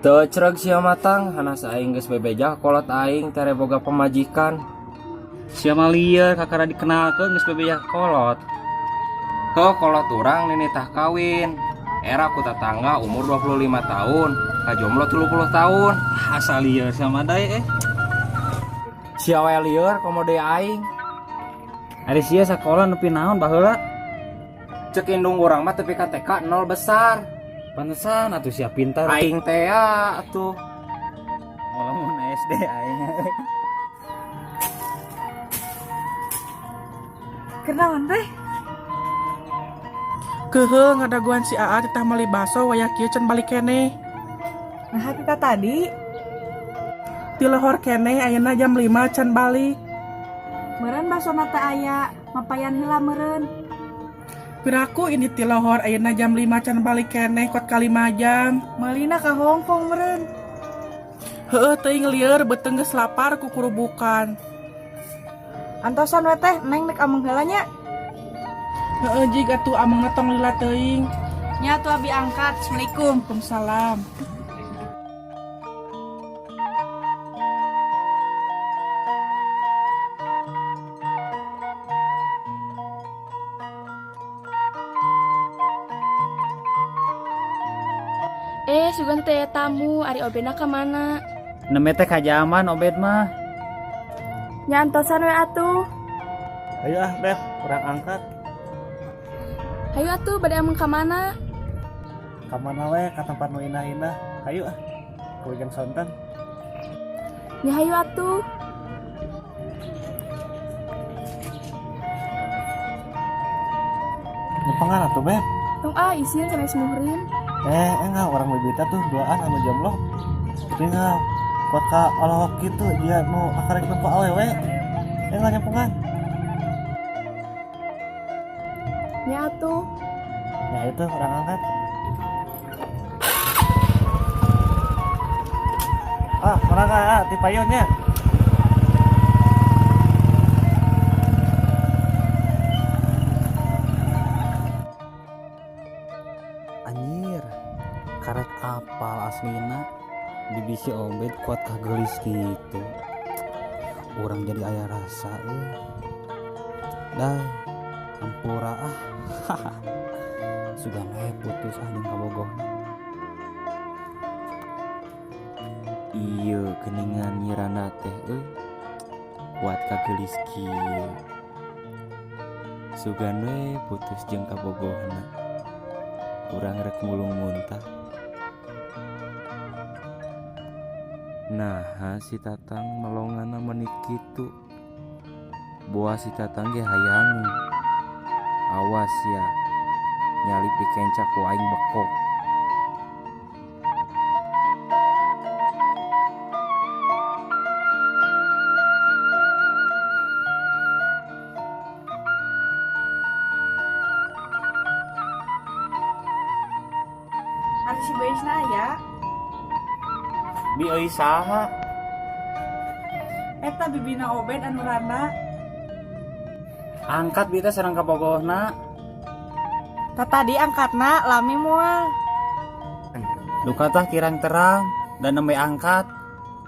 Teu cereg sia matang, hanas aing geus bebeja kolot aing tere boga pamajikan. Sia mah lieur kakara dikenalkeun geus bebeja kolot. Heuh, kolot urang ninitah kawin. Era ku tatangga umur 25 tahun, kajomblo 30 tahun. Asa lieur sia mah dae eh. Sia wae lieur komo deui aing. Ari sia sakola nepi naon baheula? Cek indung urang mah tepi ka TK 0 besar. Pantesan atuh sia pintar. Aing teh atuh. Ngalamun SD aing. Kenaon teh? Kehe ngadaguan si AA titah meuli baso wayah kieu can balik keneh. Nah kita tadi Ti lohor keneh ayeuna jam 5 can balik. Meureun basona teh aya, mapayan heula meureun. Piraku ini ti lohor ayeuna jam 5 can balik keneh kot ka 5 jam. Meulina ka Hongkong meureun. Heueuh teuing lieur beuteung geus lapar ku kurubukan. Antosan we teh neng nek ameng heula nya. Heueuh jig atuh amengna tong lila teuing. Nya atuh abi angkat. Assalamualaikum. Waalaikumsalam. Sugan teh tamu, ari Obedna ka mana? Nembe teh kajaman Obed mah. Nya antosan we atuh. Ayo ah, Beb, urang angkat. Hayu atuh bade ameng ka mana? Ka mana we ka tempat nu indah-indah. Hayu ah. Ka Ujang Sonten. Nya hayu atuh. Nyepengan atuh, Beb. Tong ah isin sanes muhrim. Enggak orang bibita tuh duaan anu jomblo. Tinggal kuat ka olahok gitu dia nu akarek nempo awewe. Enggak nyempengan. Nya atuh. Nah itu orang angkat. Ah, orang ah, ti payunnya. Anjir, karek apal aslina bibi si Obed kuat kagelis gitu. Urang jadi aya rasa euy. Dah, hampura ah. Sugan we putus ah jeung kabogohna. Ieu geuningan nyirana teh euy. Kuat kagelis kieu. Sugan we putus jeung kabogohna. Urang rek mulung muntah. Naha si Tatang melongana meuni kitu. Boa si Tatang ge hayang. Awas ya, nyalip dikenca ku aing bekok. Ari si Baisna aya? Bi euy saha? Eta bibina Obed anu randa. Angkat bi teh sareng kabogohna. Tah tadi angkatna lami moal. Duka tah kirang terang dan nembe angkat.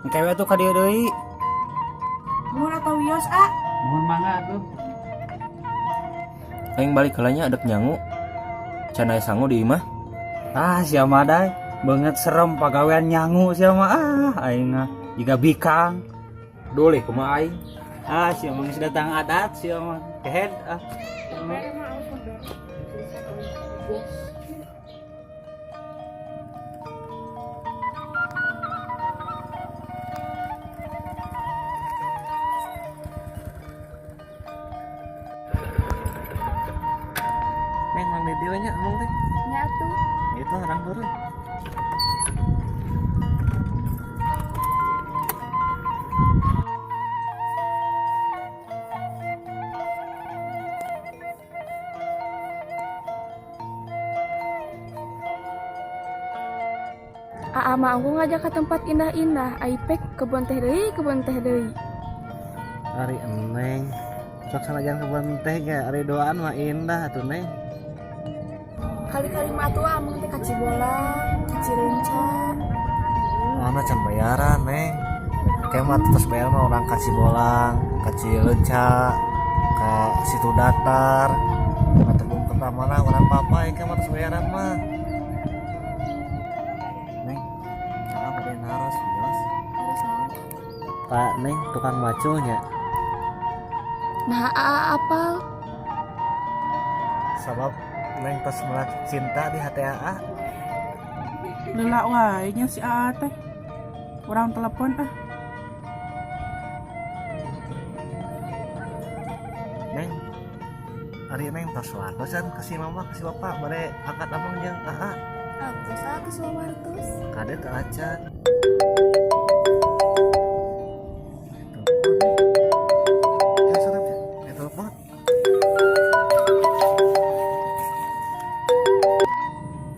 Engke we atuh ka dieu deui. Muhun atau wios ah? Muhun mangga atuh. Aing balik heula nya adek nyangu. Can aya sangu di imah. Ah, sia mah dae. Banget serem pagawean nyangu sia mah ah aing mah jiga bikang. Doleh kumaha aing. Ah, sia mah geus datang adat sia mah. Kehed ah. Neng mang di dieu nya ameng teh. Nya atuh. Itu orang turun. Aa mah aku ngajak ke tempat indah-indah, ai pek kebun teh deui, kebun teh deui. Ari eneng, sok sanajan kebun teh ge ari doaan mah indah atuh neng. Kali-kali mah atuh ameng teh ka Cibolang, ka Cileunca. Mana can bayaran, Neng. Kemat terus bayar mah orang ka Cibolang, ka Cileunca, ka Situ Datar, ka Tebung Kertamana orang papa yang kemat terus bayaran mah. Neng, apa dia naros, jelas. Terus naon? Pak Neng tukang maculnya. Nah, aa apal. Sabab Neng tos melak cinta di hati AA. Lila wae nya si Aa teh. Urang telepon ah. Neng, ari Neng tos wartosan ke si mama ke si bapak bare angkat abang jeung AA. Atos aa geus wawartos. Kade teu acan. Ya, serap ya. Eh, telepon.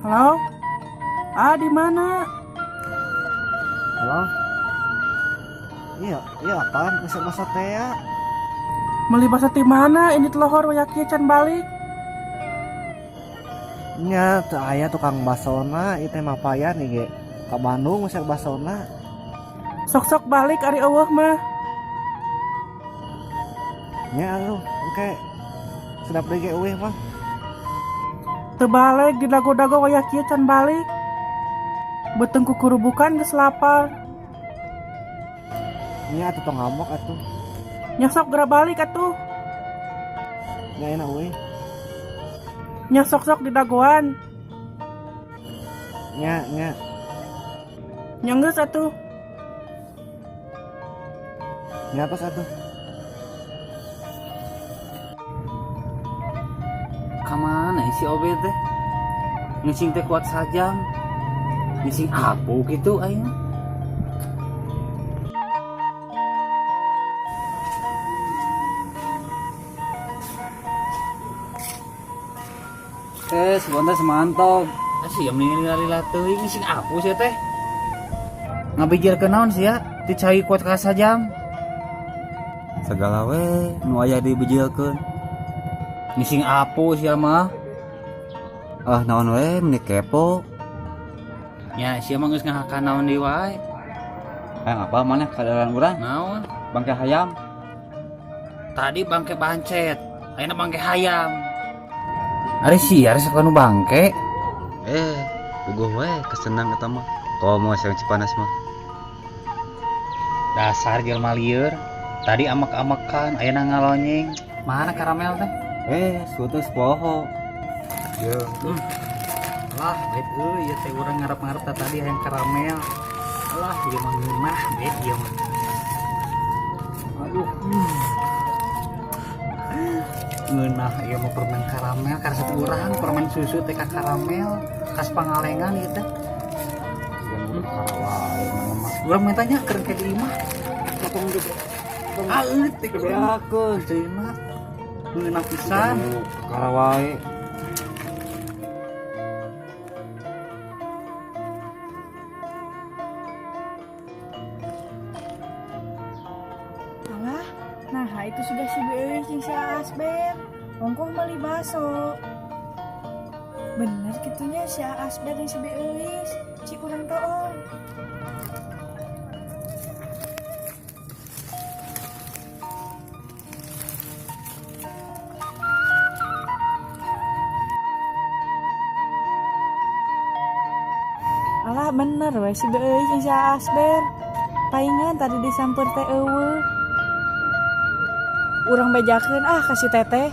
Halo? Ah, di mana? Halo? Iya, iya apaan? Masa-masa teh ya? Meuli basa ti mana? Ini telohor waya kieu can balik. Nya, teu aya tukang basona, ieu teh mapayan ieu ge. Ka Bandung masak basona. Sok-sok balik ari eueuh mah. Nya aduh, engke sedap deui ge eueuh mah. Teu balik di dago-dago waya kieu can balik. Beuteung kukurubukan geus lapar. Nya atuh tong ngamuk atuh. Nya sok geura balik atuh. Nya enak euy. Nya sok-sok di dagoan. Nya, nya. Nya geus atuh. Nya tos atuh. Kamana si Obed teh? Ngising teh kuat sajam. Ngising apa gitu aing. Teh, sebentar semantog. Ah, sia mending lila teuing ngising apa sia teh? Ngabijir naon sia? Ti cai kuat ka sajam. Segala we nu aya dibejilkeun. Ngising apa sia mah? Ah naon we meni kepo. Nya sia mah geus ngahakan naon deui wae. Hayang apa maneh kadaran urang? Naon? Bangke hayam. Tadi bangke bancet, ayeuna bangke hayam. Ari sia ari sok anu bangke. Puguh we kesenang eta mah. Komo sareng Cipanas mah. Dasar jelema lieur. Tadi amek-amekan, ayeuna ngalonyeng. Mana karamel teh? Sutus poho. Lah, bet euy, ieu teh urang ngarep-ngarep teh tadi hayang karamel. Alah, ieu mah ngeunah bet ieu mah. Aduh. Ngeunah ieu mah permen karamel karesep urang, permen susu teh ka karamel, khas Pangalengan ieu teh. Urang mintanya keur ke di imah. Potong juga. Ah, teh beakeun teh mah. Ngeunah pisan. Karawae. Alah, nah itu sudah si Beus jeung si Asber. Ongkoh meuli baso. Bener kitunya si Asber jeung si Beus. Cik urang toong. Alah bener we si Beus jeung si Asber. Paingan tadi disamper teh eueuh. Urang bejakeun ah ka si teteh.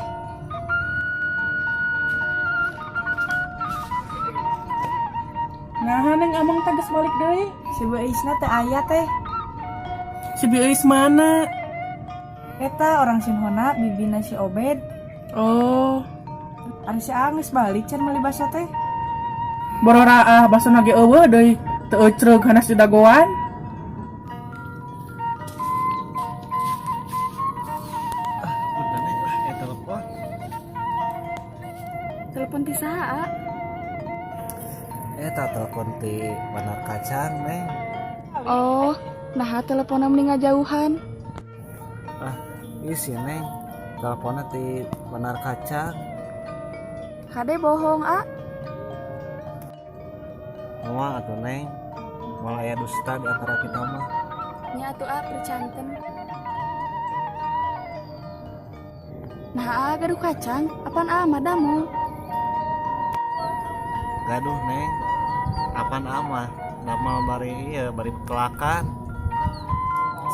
Nah, Neng amang teh geus balik deui. Si Beusna teh aya teh. Si Beus mana? Eta orang Sinhona bibina si Obed. Oh, Ari si Aa geus balik can meuli baso teh. Borora ah basona ge eueuh deui. Teu ecreug hanas di dagoan. Udah Neng, ah, eh telepon. Telepon ti saha, A? Eta telepon ti Bandar Kacang, Neng. Oh, nah teleponna mending ngajauhan. Ah, ieu si Neng. Teleponnya ti Bandar Kacang. Kade bohong, A. Moal atuh Neng. Moal aya dusta di antara kita mah. Nya atuh ah percanten. Nah, ah gaduh kacang, apaan ah madamu? Gaduh Neng. Apaan amah? Nama bari ieu bari kelakan.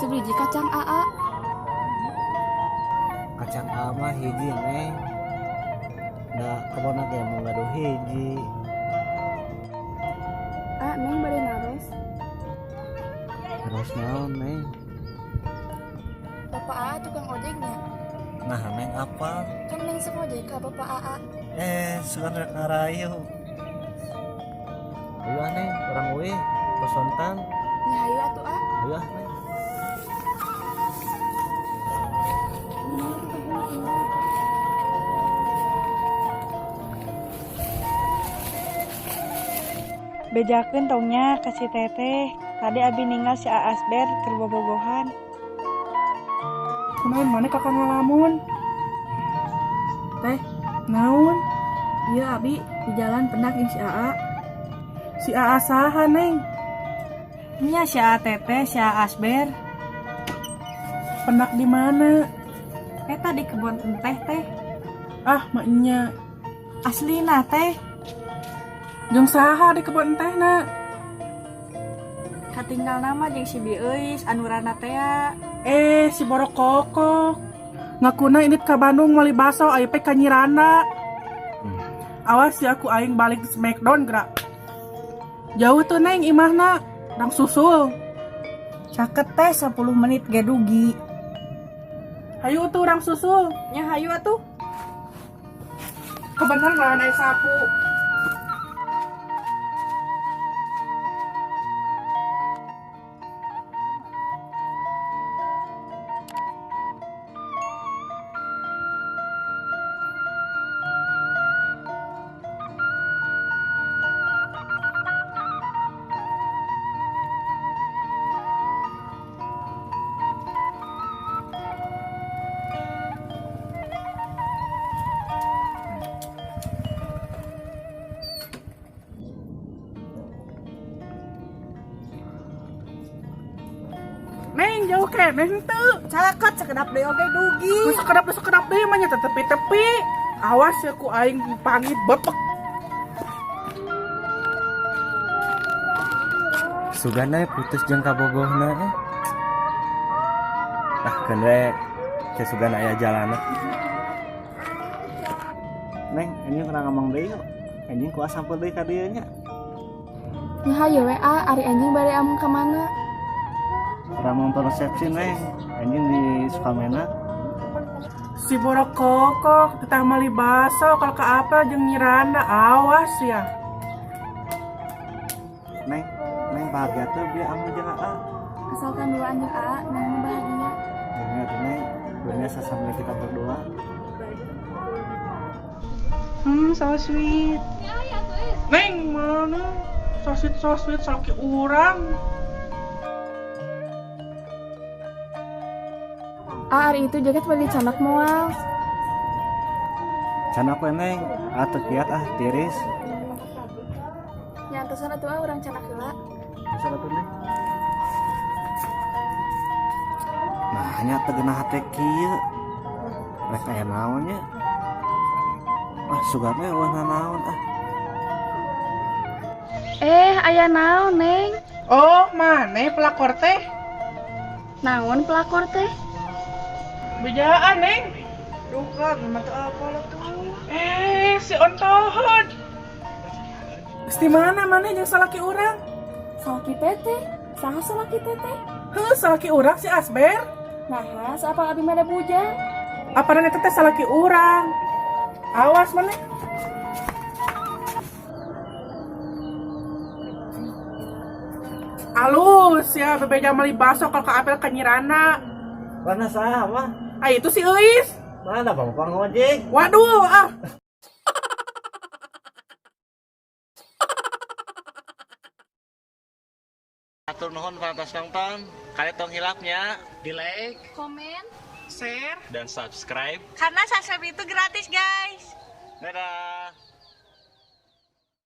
Sebiji kacang aa. Kacang amah hiji Neng. Da kebonna ge mun gaduh hiji. Ah, Neng bade naros. Naros naon Neng? Bapak aa tukang ojeknya. Nah, Neng apa? Kan Neng sok ojek ka bapak aa. Sugan rek ngarayu. Ayo ah, Neng, urang uih, pasontan. Nya hayu atuh ah. Ayo ah, Neng. Bejakeun tongnya ka si teteh. Tadi abi ningal si Asber keur bobogohan. Kunaon maneh kakak ngalamun? Teh, naon? Iya abi di jalan pendak jeung si Aa. Si Aa saha Neng? Nya si Aa teteh, si Aa Asber. Pendak di mana? Eta di kebun enteh teh. Ah, maknya. Aslina teh. Jeung saha di kebun entehna? Katinggal nama jeung si Bi Euis anu rana tea. Si borokokok. Ngakuna indit ka Bandung meuli baso aya pe ka Nyirana. Awas ya aku aing balik di Smackdown gerak. Jauh tuh Neng imahna, dang susul. Caket teh 10 menit ge dugi. Hayu tuh urang susul. Nya hayu atuh. Kebenaran lawan aya sapu. Neng jauh keneh henteu. Caket sakedap deui oge dugi. Nu sakedap deui mah nya teh tepi-tepi. Awas ya ku aing pangit bepek. Sugana putus jeung kabogohna eh. Ah keun we ke sugana aya jalana. Neng, anjing urang ngomong deui yuk. Anjing kuas sampeu deui ka dieu nya. Nya hayu we ah, ari anjing bade amung ka mana? Urang nonton resepsi Neng, anjing di Sukamena. Si borokokok titah meuli baso kalau ka apa jeung Nyirana, awas ya. Neng, Neng bahagia tuh biar amu jeung Aa. Asalkan dua anjing Aa, Neng mah bahagia. Dunia tuh Neng, dunia sesama kita berdua. So sweet. Neng mana? So sweet, so sweet, salaki urang. Ah, ari itu jaket beli canak moal. Canak we Neng, ah teu kiat ah tiris. Nyantosan atuh ah urang canak heula. Bisa atuh Neng. Nah, nya teu geunah hate kieu. Rek aya naon nya? Ah, sugan we eueuh nanaon ah. Aya naon Neng? Oh, maneh pelakor teh? Naon pelakor teh? Bejaan, Neng. Duka, mah teu apa lah tuh. Si ontohon. Geus di mana maneh jeung salaki urang? Salaki teteh? Saha salaki teteh? Heuh, salaki urang si Asber. Nah, saapa abi mah da bujang? Apa eta teh salaki urang? Awas maneh. Alus ya bebeja meuli baso kalau ka apel ka Nyirana. Mana saha mah? Ah itu si Euis. Mana bapak ngojek? Waduh ah. Atur nuhun parantos nonton. Kalian tong hilapnya Di like, Komen, Share dan subscribe. Karena subscribe itu gratis, guys. Dadah.